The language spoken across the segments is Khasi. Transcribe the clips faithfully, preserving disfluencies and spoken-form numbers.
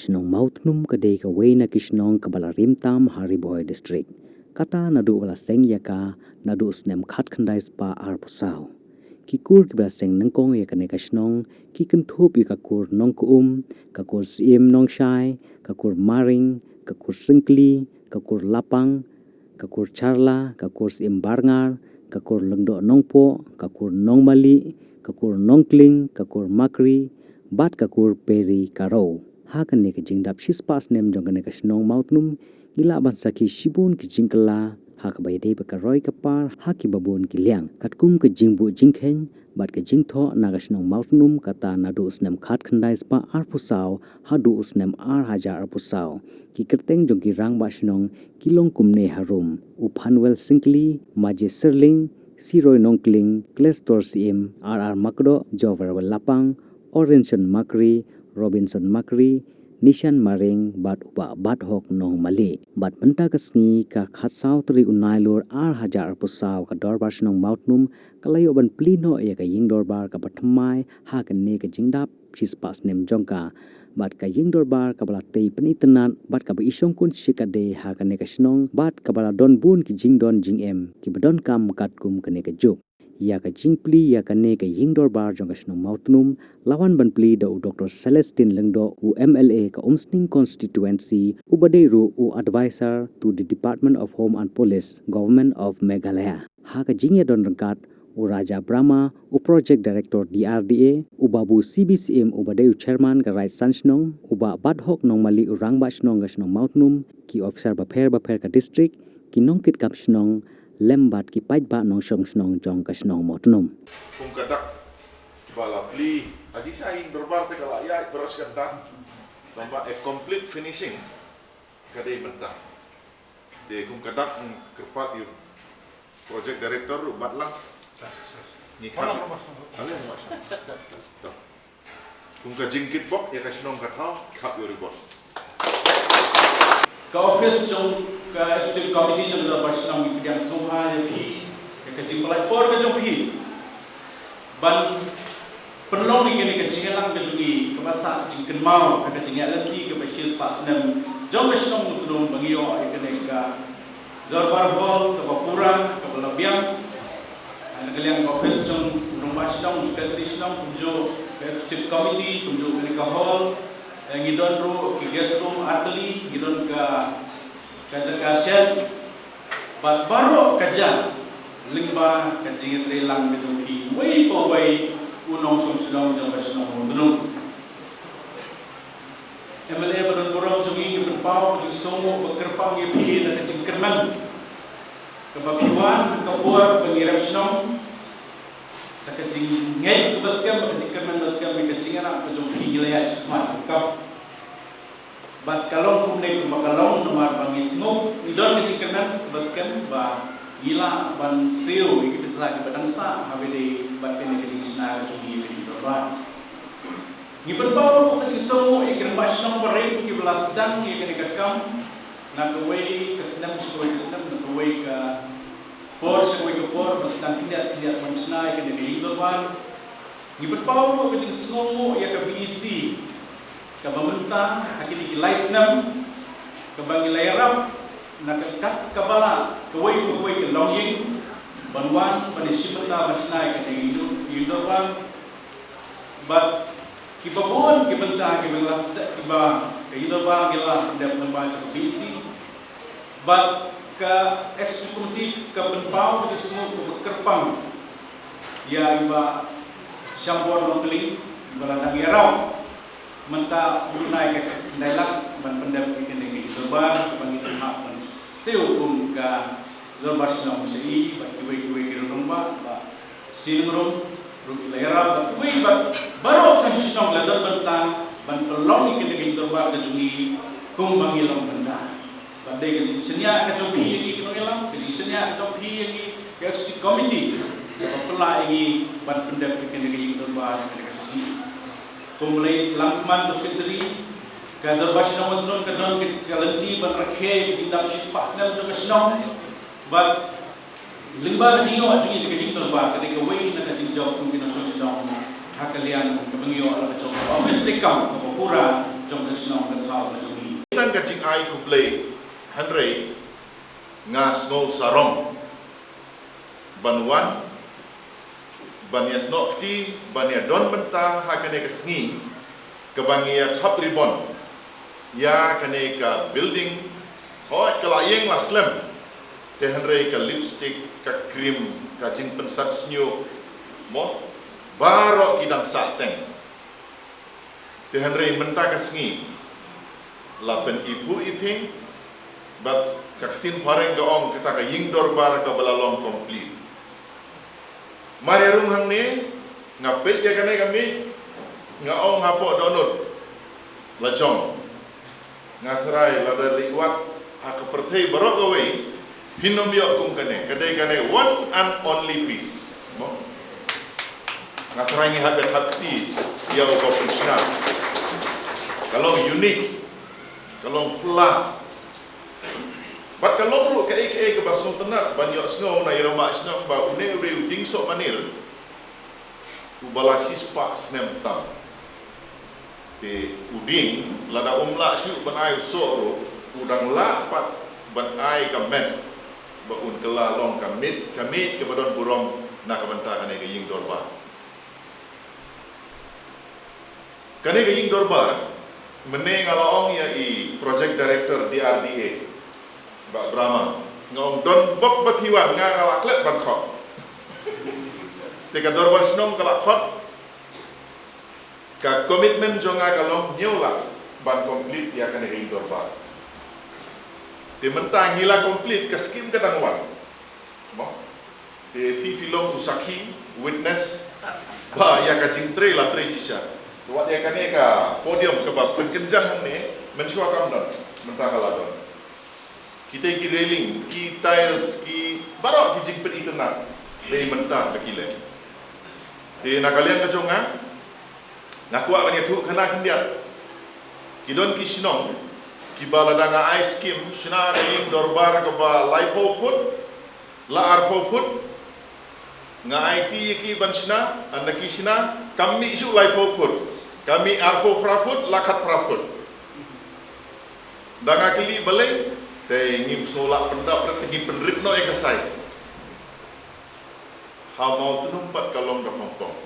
Shnong Mawtnum ka dei kawei na ki shnong kaba la rim tam ha Ri Bhoi District. Kata naduh ba la seng ïa ka naduh u snem khatkhyndai spah arphew saw. Ki kur kiba la seng nyngkong ïa kane ka shnong ki kynthup ïa ka kur Nongkuum, ka kur Syiem Nongshai, ka kur Maring, ka kur Syngkli, ka kur Lapang, ka kur Charla, ka kur Syiem Barngar, ka kur Lyngdoh Nongpoh, ka kur Nongmali, ka kur Nongkling, ka kur Makri, bad ka kur Peri Karo. Ha kane ka jingdap shispah snem jong kane ka shnong Mawtnum, ngi lah ban sakhi shibun ki jingkylla ha kaba ïadei bad ka roi ka par ha kiba bun ki liang, katkum ka jingbuh jingkheiñ bad ka jingthoh na ka shnong Mawtnum, kata naduh u snem khatkhyndai spah arphew saw haduh u snem ar hajar arphew saw. Ki kyrteng jong ki rangbah shnong ki long kumne harum: u Phanwel Syngkli, Maji Syrling, Siroi Nongkling, Klestor Syiem, R R Makdoh, Joverwel Lapang, Orenson Makri, Robinson Makri, Nishan Maring bad u Bah Badhok Nongmali. Bad mynta ka sngi, ka khatsaw tarik u Nailur ar hajar arphew saw, ka Dorbar Shnong Mawtnum ka la ïoh ban plie noh ïa ka ïing dorbar kaba thymmai ha kane ka jingdap shispah snem jong ka. Bad ka ïing dorbar kaba la tei pynitynnad bad kaba i shongkun shikatdei ha kane ka shnong bad kaba la don bun ki jingdon jingem kiba donkam katkum kane ka juk. Ïa ka jingplie ïa kane ka ïing dorbar jong ka shnong Mawtnum la wan ban plie da u Doktor Celestine Lyngdoh, u M L A ka Umsning Constituency, uba dei ruh u Advisor to the Department of Home and Police, Government of Meghalaya. Ha ka jingïadon ryngkat u Raja Brahma, u Project Director D R D A, u Babu C B Syiem uba dei u Chairman ka Raid San Shnong, u Bah Badhok Nongmali, u Rangbah Shnong ka shnong Mawtnum, ki officer bapher bapher ka district, ki nongkitkam shnong, lem bad ki paidbah nongshong shnong jong ka shnong Mawtnum. Kum ka dak ba la plie, aji sa ïing dorbar te ka la ïaid bros ka dak, tang ba a complete finishing ka dei mynta. Te kum ka dak, mm, kyrpad ïa u Project Director ruh bat lang. Ngi khap. Ale, ruh bat. To. Kum ka jingkitbok ïa ka shnong ka thaw, khap ïa u report. Ka office jong ka Executive Committee jong ka Dorbar Shnong, ngi pdiang sngewbha ïa phi ïa ka jingpynlait por ka jong phi ban pynlong ïa kane ka jingïalang ka jong ngi kaba sah jingkynmaw ha ka jingïaid lynti kaba shispah snem jong ka shnong Mawtnum ba ngi ïoh ïa kane ka Dorbar Hall kaba pura, kaba la biang. Na ka liang ka office jong u Rangbah Shnong, u Secretary Shnong, kumjuh ka Executive Committee, kumjuh kane ka hall, eh, ngi don ruh ki guest room artylli, ngi don ka, ka jaka shed, bad baroh ka jaka lyngba ka jingïatreilang ka jong phi uwei pa uwei u nongshong shnong jong ka shnong Mawtnum. M L A ba don burom jong ngi, ngi pynpaw ka jingsngewnguh ba kyrpang ïa phi da ka jingkyrmen kaba phi wan ha ka por ba ngi rep shnong, da ka jingngeit kaba skhem, da ka jingkyrmen ba skhem, da ka jingïarap ka jong phi ngi la ïaid shakhmat ha ka kam. Bad ka long kumne kumba ka long namar ba ngi sngew, ngi don ka jingkyrmen kaba skhem ba ngi lah ban siew ïa ki pisa kiba dang sah ha ba ïadei bad kane ka jingshna ka jong ngi ïa ka jingdorbar. Ngi pynpaw ruh ka jingsngewnguh ïa ki rangbah shnong barim kiba la sdang ïa kane ka kam na kawei ka snem sha kawei ka snem, na kawei ka por sha kawei ka por, ba sdang khyndiat khyndiat ban shna ïa kane ka ïing dorbar. Ngi pynpaw ruh ka jingsngewnguh ïa ka B E C kaba mynta ha kine ki lai snem kaba ngi la ïarap na ka kat kaba lah kawei pa kawei ka longïing ban wan ban ïashim bynta ban shna ïa kane ka ïing dor-, ïing dorbar. Bad kiba bun ki bynta kiba la sdang, kiba ka ïing dorbar ngi la pyndep lyngba jong ka B E C. Bad ka executive committee ka pynpaw ka jingsngewnguh kaba kyrpang ïa i Bah Shambor Nongkling ba la dang ïarap mynta u nai ka khyndai lak ban pyndep ïa kane ka ïing dorbar kaba ngi dang hap ban siew kum ka dorbar shnong sha i bad kiwei kiwei ki rangbah, Bah Sinengrum ruh ki la ïarap bad kiwei bad baroh ka shnong la don bynta ban pynlong ïa kane ka ïing dorbar ka jong ngi kumba ngi long bynta. Bad dei ka jingshaniah ka jong phi ïa ngi ki nongïalam, ka jingshaniah ka jong phi ïa ngi ka executive committee ba pynlah ïa ngi ban pyndep ïa kane ka ïing dorbar ïa kane ka sngi. Kum la ïalam khmat u secretary, ka dorbar shnong Mawtnum ka don ka lynti ban rakhe ïa ka jingdap shispah snem jong ka shnong. Bad lyngba ka jingïoh jong ngi ïa ka ïing dorbar ka dei kawei na ka jingjop kum ki nongshong shnong ha ka liang kaba ngi ïoh la ka jong ka office treikam kaba pura, jong ka shnong ka thaw ka jong ngi. Tang ka jingai khublei, hynrei nga sngew sarong ban wan, ban ïasnoh kti, ban ïadon bynta ha kane ka sngi kaba ngi ïa khap ribon ïa kane ka building. Hooid, ka la ïeng la slem, te hynrei ka lipstick, ka cream, ka jingpynsat shñiuh, mo, baroh ki dang sah teng. Te hynrei mynta ka sngi la pyn-iphuh iphi, bad ka ktien phareng ka ong, kata ka ïing dorbar kaba la long complete. Mar ïa rung hangne, nga peit ïa kane ka miej, nga ong hapoh dohnud, la jong. Nga tharai lada leit wad ha ka pyrthei baroh kawei, phin ym ïoh kum kane, ka dei kane one and only piece. Mo? Nga tharai ngi hap ban thap kti ïa u ba pynshna. Ka long unique, ka long pla. Bad ka long ruh kaei kaei kaba sngewtynnat ban ïohsngew na ïa u mah shnong ba une u dei u dieng sohmanir uba la shispah snem tam. Te u dieng, lada um lah shuh ban ai u soh ruh, u dang lah pat ban ai ka met ba un kylla long ka miej, ka miej kaba don burom na ka bynta kane ka ïing dorbar. Kane ka ïing dorbar, mynne nga la ong ïa i project director D R D A, Bah Brahma, nga ong don bok ba phi wan, nga, nga la klet ban khot. Te ka dorbar shnong ka la khot. Ka commitment jong nga ka long hynñiew lak ban complete ïa kane ka ïing dorbar. Te mynta ngi la complete, ka skim ka dang wan. Mo? Te phi phi long u sakhi, witness, ba ïa ka jingtrei la trei shisha. Te wat ïa kane ka podium kaba pynkynjang hangne, mynshuwa kam don, mynta ka la don. Kita ki railing, ki tiles, ki baroh ki jingpynitynnad, dei mynta ba ki leh. Te na ka liang ka jong nga, nga kwah ban ïathuh khana khyndiat. Ki don ki shnong kiba lada nga ai skim shna ka ïing dorbar kaba laiphew phut, la arphew phut, nga aiti ïa ki ban shna, ynda ki shna, kam mih shuh laiphew phut, kam mih arphew phra phut, la khatphra phut. Da nga kylli balei, te ngim sngew lah pyndap, te ngi pynrit noh ïa ka size. Ha Mawtnum pat ka long ka pong pong.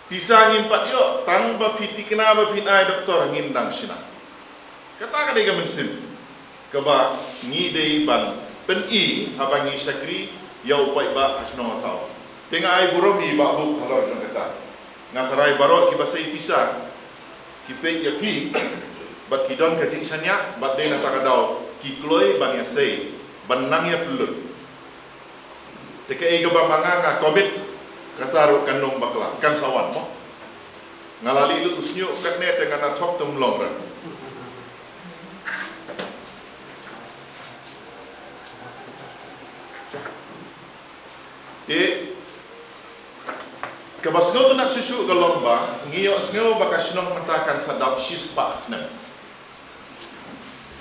Pisa ngim pat ïoh, tang ba phi thikna ba phin ai doktor ngin dang shna. Kata ka dei ka mynsiem kaba ngi dei ban pyni haba ngi shakri ïa u paidbah ha shnong ha thaw. Te nga ai burom ïa i Bah Buk halor jong kata. Nga tharai baroh kiba sei pisa ki peit ïa phi bad ki don ka jingshaniah bad dei na kata ka daw ki kloi ban ïa sei ban nang ïa pynlut. Te kaei kaba ma nga nga commit, kata ruh kan ym bakla, kan sa wan mo. Nga la lih lut u shñiuh katne te nga na thok tum long ra. Te kaba sngewtynnat shuh shuh ka long ba ngi ïohsngew ba ka shnong mynta kan sa dap shispah snem.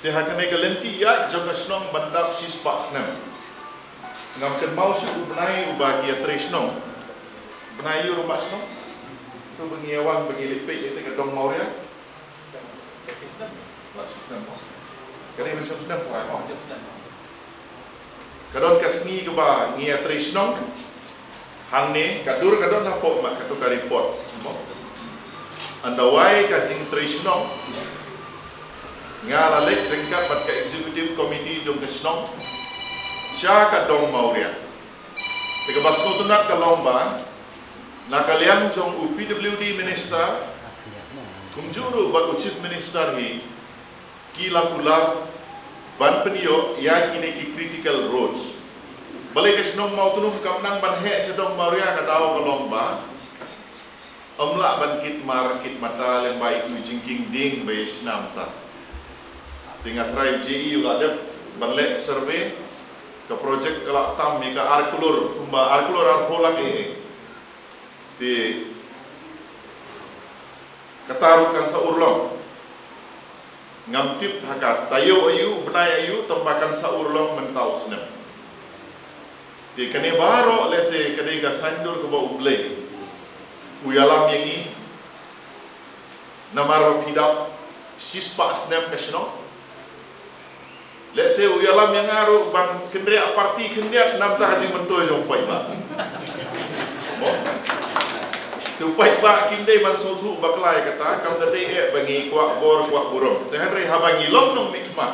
Te ha kane ka lynti ïaid jong ka shnong ban dap shispah snem, ngam kynmaw shuh u bnai uba ki ïatrei shnong. Bnai ïa u rangbah shnong. To ba ngi ïa wan ba ngi leit peit ïa ka dong Mawria. Lah shisnem mo. Ka dei mynshem snem tharai mo. Ka don ka sngi kaba ngi ïatrei shnong. Hangne ka dur ka don hapoh mat kato ka report mo. Ynda wai ka jingtrei shnong, nga la leit ryngkat bad ka executive committee jong ka shnong sha ka dong Mawria. Te kaba sngewtynnat ka long ba na ka liang jong u P W D minister kumjuh ruh bad u chief minister hi, ki la kular ban pynïoh ïa kine ki critical roads. Balei ka shnong Mawtnum kam nang ban heh sha dong Mawria? Ka daw ka long ba ym lah ban kit mar kit mata lem bad ïa u jingkieng dieng ba ïa shna mynta. Te nga tharai u J E u la dep ban leh survey. Ka project ka la tam ïa ka ar klur, kumba ar klur arphew lak eh. Te kata ruh kan sa urlong. Ngam tip ha ka taïew aïu, bnai aïu, tangba kan sa urlong mynta u snem. Te kane baroh lehse ka dei ka saiñdur kaba U Blei u ïalam ïa ngi. Namar ba phi dap shispah snem ka shnong. Lehse u ïalam ïa nga ruh ban kynriah party khyndiat namar ka jingmyntoi jong u paidbah. Mo? Te u paidbah kim dei ban sngewthuh bakla ïa kata, kam da dei eh ba ngi kwah bor kwah burom. Te hynrei haba ngi long nongmihkhmat,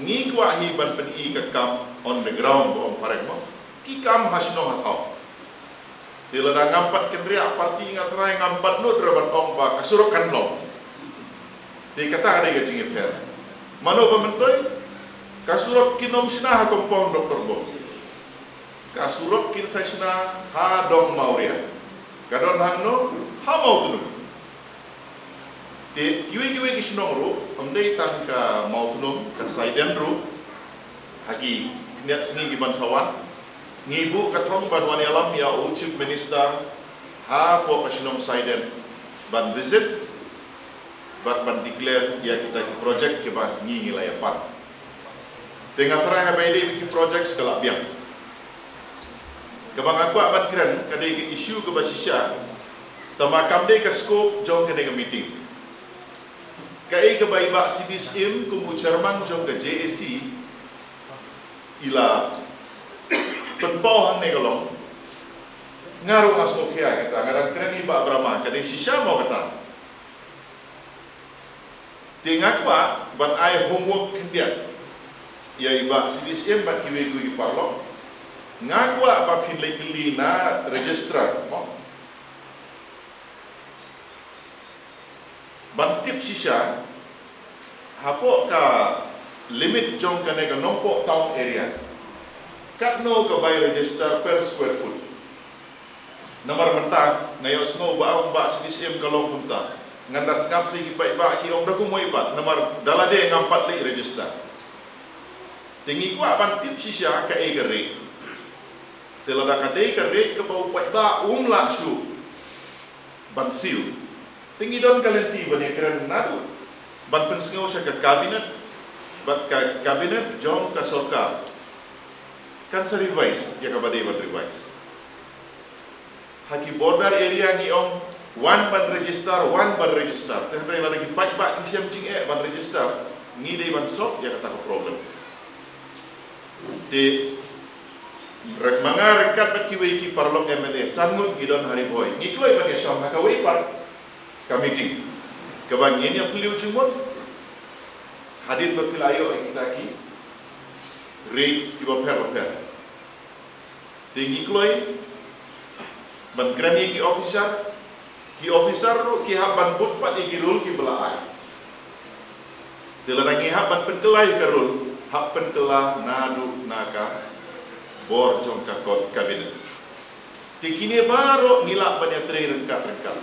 ngi kwah hi ban pyni ka kam on the ground ba ong phareng mo. Ki kam ha shnong ha thaw. Te lada ngam pat kynriah party nga tharai ngam pat nud ruh ban ong ba ka surok kan long. Te kata ka dei ka jingïapher. Mano ba myntoi? Ka surok kin ym shna ha compound Doctor Bong. Ka surok kin sa shna ha dong Mawria. Ka don hangno? Ha Mawtnum. Te kiwei kiwei ki shnong ruh, ym dei tang ka Mawtnum, ka Saiden ruh, ha ki khyndiat sngi ki ban sa wan. Ngi buh ka thong ban wan ïalam ïa u Chief Minister hapoh ka shnong Saiden ban visit bad ban declare ïa kita ki project kiba ngi ngi la ïa pan. Te nga tharai haba ïadei bad ki project ka la biang. Kaba nga kwah ban kren ka dei ka issue kaba shisha. Tangba kam dei ka scope jong kane ka meeting. Kaei kaba i Bah C D Syiem kum u chairman jong ka J A C i la pynpaw hangne ka long. Nga ruh nga sngewkhia kata, nga dang kren i Bah Brahma, ka dei shisha mo kata. Te nga kwah ban ai homework khyndiat ïa i Bah C D Syiem bad kiwei kiwei ki paralok. Nga kwah ba phin leit kylli na registrar mo. Ban tip shisha hapoh ka limit jong kane ka Nongpoh town area, katno ka bai register per square foot. Namar mynta nga ïohsngew ba ong Bah C D Syiem ka long kumta. Ngan da sngap sa ki paidbah ki ong da kumwei pat namar da lade ngam pat leit register. Te ngi kwah ban tip shisha kaei ka rate. Te lada ka dei ka rate kaba u paidbah um lah shuh ban siew, te ngi don ka lynti ban ïakren naduh ban pynsngew sha ka cabinet bad ka cabinet jong ka sorkar kan sa revise ïa kaba dei ban revise. Ha ki border area ngi ong wan ban register, wan ban register. Te hynrei lada ki paidbah ki shem jingeh ban register, ngi dei ban solve ïa kata ka problem. Te ryngkat ma nga ryngkat bad kiwei ki paralok M L A, san ngut ngi don ha Ri Bhoi. Ngi kloi ban ïashong ha kawei pat ka meeting kaba ngin ïa phylliew jingmut hadien ba phi la ïoh ïa kita ki rates kiba pher bapher. Te ngi kloi ban kren ïa ki officer, ki officer ruh ki hap ban bud pat ïa ki rule kiba la ai. Te lada ngi hap ban pynkylla ïa ka rule, hap pynkylla naduh na ka bor jong ka ko-, cabinet. Te kine baroh ngi lah ban ïatrei ryngkat ryngkat.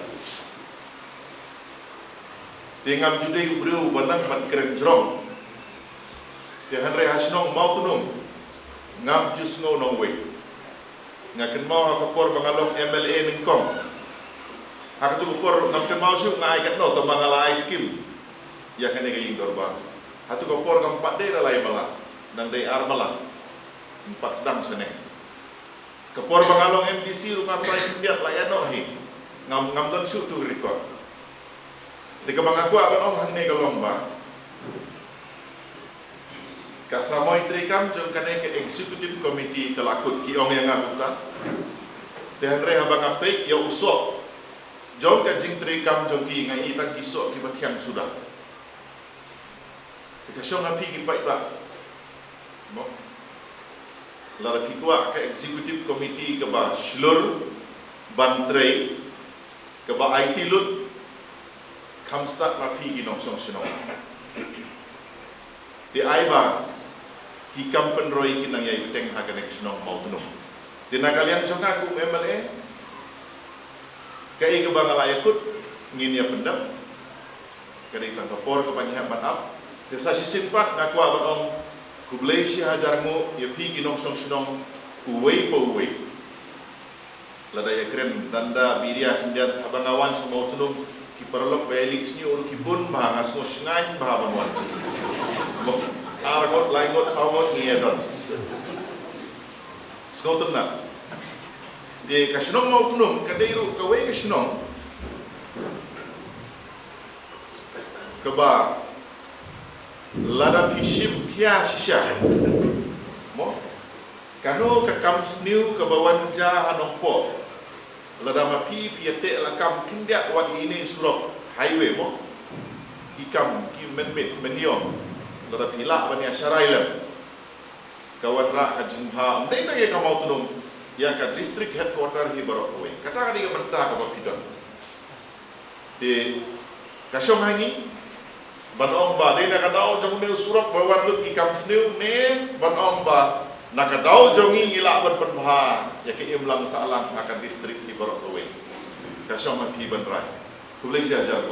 Te ngam ju dei u briew ba nang ban kren jrong. Te hynrei ha shnong Mawtnum ngam ju sngew nongwei. Nga kynmaw ha ka por ba nga long M L A nyngkong. Ha katu ka por ngam kynmaw shuh nga ai katno, tangba nga la ai skim ïa kane ka ïing dorbar. Ha katu ka por kam pat dei da lai mala, dang dei ar mala. Ngam pat sdang shaneng. Ka por ba nga long M D C ruh nga try khyndiat, la ïa noh hi. Ngam, ngam don shuh tu record. Te kaba nga kwah ban ong hangne ka long ba ka samoi treikam jong kane ka executive committee ka la kut, ki ong ïa nga kumta. Te hynrei haba nga peit ïa u soh jong ka jingtreikam jong ki, nga i tang ki soh kiba thiang suda. Te ka shong ha phi ki paidbah. Mo. Lada phi kwah ka executive committee kaba shlur ban trei, kaba aiti lut, kham stad ma phi ki nongshong shnong. Te ai ba ki kam pynroi ki nang ïai bteng ha kane ka shnong Mawtnum. Te na ka liang jong nga kum M L A, kaei kaba nga la ïakut ngin ïa pyndep. Ka dei tang ka por kaba ngi hap ban ap. Te sa shisien pat nga kwah ban ong khublei shi hajar nguh ïa phi ki nongshong shnong uwei pa uwei. Lada ïakren danda biria khyndiat haba nga wan sha Mawtnum, ki paralok ba ïaleit shñiuh ruh ki bun bha, nga sngew shngaiñ bha ban wan. Mo, ar ngut, lai ngut, saw ngut ngi ïa don. Sngewtynnat. Te ka shnong Mawtnum ka dei ruh kawei ka shnong Kaba lada phi shim khia shisha, mo, kano ka kam sniew kaba wan jia ha Nongpoh? Lada ma phi phi ïateh la kam khyndiat wat ine surok highway, mo, ki kam ki mynmiet mynïong, lada phi lah ban ïa sharai lem, ka wanrah ka jingbha ym dei tang ïa ka Mawtnum, ïa ka district headquarter hi baroh kawei. Kata ka dei ka bynta kaba phi don. Te ka shong ha ngi ban ong ba dei na ka daw jong une u surok ba wan lut ki kam sniew, ne ban ong ba na ka daw jong ngi ngi lah ban pynbha ïa ka imlang sahlang ha ka district hi baroh kawei. Ka shong ha phi ban rai. Khublei shihajar.